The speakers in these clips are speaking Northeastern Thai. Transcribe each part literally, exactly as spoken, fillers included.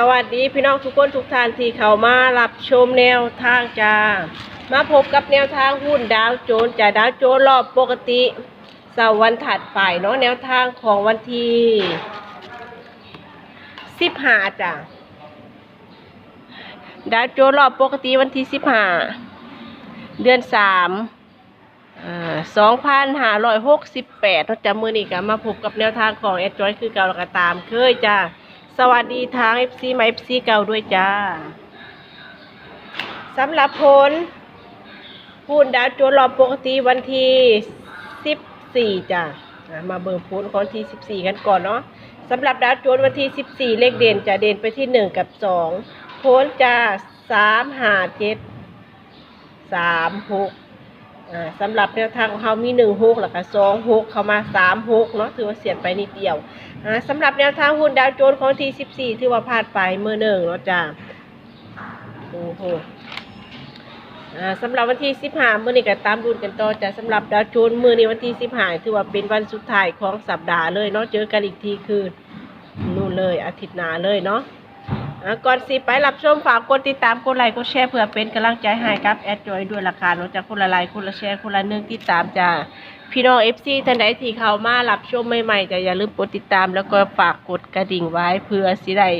สวัสดีพี่น้องทุกคนทุกท่านที่เข้ามารับชมแนวทางจ้า มาพบกับแนวทางหุ้นดาวโจนส์จ้า ดาวโจนส์รอบปกติเสาร์วันถัดไปเนาะ แนวทางของวันที่สิบห้าจ้า ดาวโจนส์รอบปกติวันที่สิบห้า เดือนสาม อ่า สองพันห้าร้อยหกสิบแปดเนาะจ้า มื้อนี้ก็มาพบกับแนวทางของแอดจอยคือเก่า แล้วก็ตามเคยจ้า สวัสดีทาง เอฟซี ใหม่ เอฟซี เก่าด้วยจ้า สำหรับผลหุ้นดาวโจนส์รอบปกติวันที่สิบสี่จ้า อ่า มาเบิ่งผลของวันที่สิบสี่กันก่อนเนาะ สำหรับดาวโจนส์วันที่สิบสี่ เลขเด่นจะเด่นไปที่หนึ่งกับสอง ผลจะสามห้าเจ็ด สามหก อ่า สำหรับแนวทางของเฮามีหนึ่งหก แล้วก็สองหก เข้ามาสามหกเนาะ ถือว่าเสียดไปนิดเดียว อ่า สำหรับแนวทางหุ้นดาวโจนส์ของวันที่สิบสี่ ถือว่าพลาดไปมื้อหนึ่งเนาะจ้า โอ้โห อ่า สำหรับวันที่สิบห้า มื้อนี้ก็ตามลุ้นกันต่อจ้า สำหรับดาวโจนส์มื้อนี้วันที่สิบห้า ถือว่าเป็นวันสุดท้ายของสัปดาห์เลยเนาะ เจอกันอีกทีคือ นู่นเลย อาทิตย์หน้าเลยเนาะ อ่า ก่อนสิไปรับชม ฝากกดติดตาม กดไลค์ กดแชร์ เพื่อเป็นกำลังใจให้กับแอดจอยด้วยละกันเนาะจ้า คนละไลค์ คนละแชร์ คนละหนึ่งติดตามจ้า พี่น้อง เอฟซี ท่านใดที่เข้ามารับชมใหม่ๆจ้า อย่าลืมกดติดตาม แล้วก็ฝากกดกระดิ่งไว้ เพื่อสิได้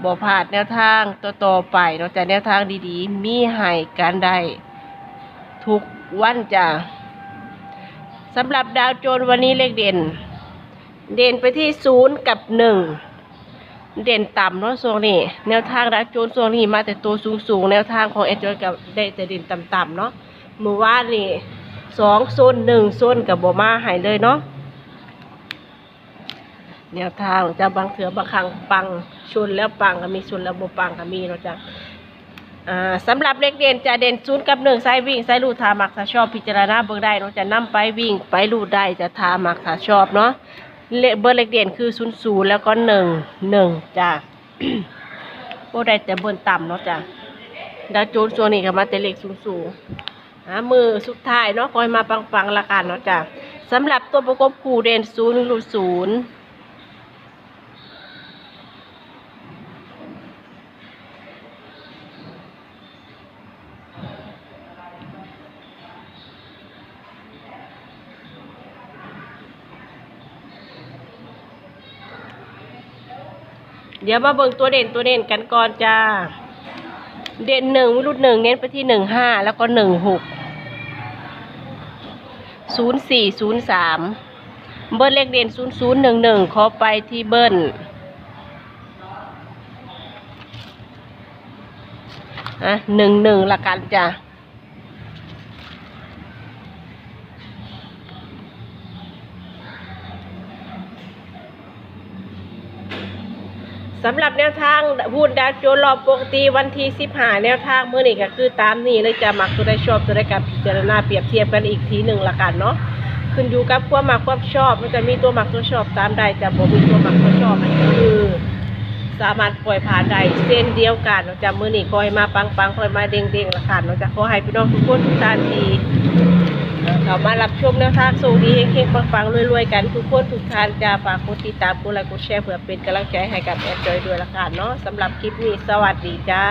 บ่พลาดแนวทางต่อๆไปเนาะจ้า แนวทางดีๆ มีให้กันได้ทุกวันจ้า สำหรับดาวโจนส์วันนี้เลขเด่น เด่นไปที่ศูนย์กับหนึ่ง เด่นต่ำเนาะช่วงนี้ แนวทางดาวโจนส์ช่วงนี้มาแต่ตัวสูงๆ แนวทางของแอดจอยก็ได้แต่เด่นต่ำๆเนาะ มื้อวานนี่สองโซน หนึ่งโซนก็บ่มาให้เลยเนาะ แนวทางจะบางเทื่อบางครั้งปังชนแล้วปังก็มี ชนแล้วบ่ปังก็มีเนาะจ้ะ อ่า สำหรับเลขเด่นจะเด่นศูนย์กับหนึ่ง สายวิ่งสายรูด ถ้ามักถ้าชอบพิจารณาเบิ่งได้เนาะจ้ะ นำไปวิ่งไปรูดได้จ้ะ ถ้ามักถ้าชอบเนาะ เลขเบอร์เลขเด่นคือศูนย์ศูนย์ แล้วก็หนึ่งหนึ่งจ้ะ โอ้ ได้แต่เบอร์ต่ำเนาะจ้ะ ดาวโจนส์ช่วงนี้ก็มาแต่เลขสูงๆ อ่า มื้อสุดท้ายเนาะ ขอให้มาปังๆละกันเนาะจ้ะ สำหรับตัวประกบคู่เด่นศูนย์รูดศูนย์ เดี๋ยวมาเบิ่งตัวเด่นตัวเด่นกันก่อนจ้า เด่นหนึ่ง วิรุธหนึ่ง เน้นไปที่หนึ่งห้า แล้วก็หนึ่งหก ศูนย์สี่ ศูนย์สาม เบิ้ลเลขเด่นศูนย์ศูนย์ หนึ่งหนึ่ง ขอไปที่เบิ้ล อ่ะ หนึ่งหนึ่ง ละกันจ้ะ สำหรับแนวทางหุ้นดาวโจนส์รอบปกติวันที่สิบห้า แนวทางมื้อนี้ก็คือตามนี้เลยจ้ะ มักตัวใดชอบตัวใดก็พิจารณาเปรียบเทียบกันอีกทีหนึ่งละกันเนาะ ขึ้นอยู่กับความมักความชอบ มันจะมีตัวมักตัวชอบตามใดจ้ะ บ่มีตัวมักตัวชอบ คือ สามารถปล่อยผ่านได้เช่นเดียวกันเนาะจ้ะ มื้อนี้ขอให้มาปังๆ ขอให้มาเด้งๆ ละกันเนาะจ้ะ ขอให้พี่น้องทุกคนทุกท่านที่ เอ่อ เข้ามารับชมแนวทางโชคดีเฮงๆ ปังๆ รวยๆ กันทุกคนทุกท่านจ้ะ ฝากกดติดตาม กดไลค์ กดแชร์ เพื่อเป็นกำลังใจให้กับแอดจอยด้วยละกันเนาะ สำหรับคลิปนี้ สวัสดีจ้า